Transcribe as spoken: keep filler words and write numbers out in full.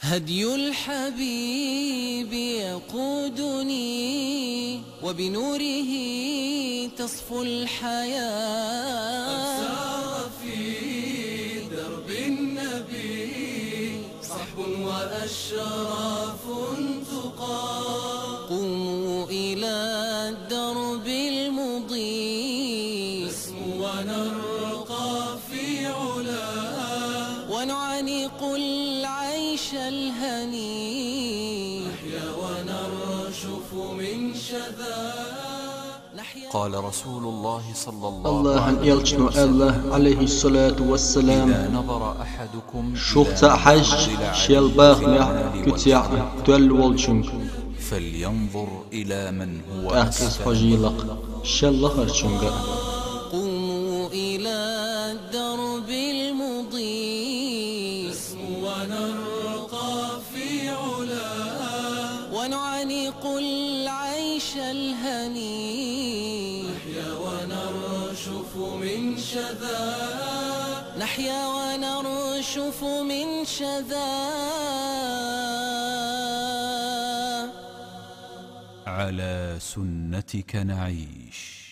هدي الحبيب يقودني، وبنوره تصفو الحياة. قد سار في درب النبي صحب وأشراف تقى. قوموا إلى الدرب المضيء، نسمو ونرقى في علا، ونعانق العيش الهني، نحيا ونرشف من شذا. نحيا قال رسول الله صلى الله Аллагьан عليه элчиси وسلم: Аллагь, алейхиссалату вассалам, إذا نظر أحدكم шух إلى цаӀ хьажча, منزل шел عدو في бахамехь, النار куьцехь وانصرف, тоьлла волчуьнга, فلينظر إلى من هو тӀаккха иза أسفل. Хьожийла шел лахарчуьнга. قوموا إلى الدرب المضيء، نسمو ونرقى في علا، ونعانق العيش الهني، نحيا ونرشف من شذا، نحيا ونرشف من شذا. على سنتك نعيش.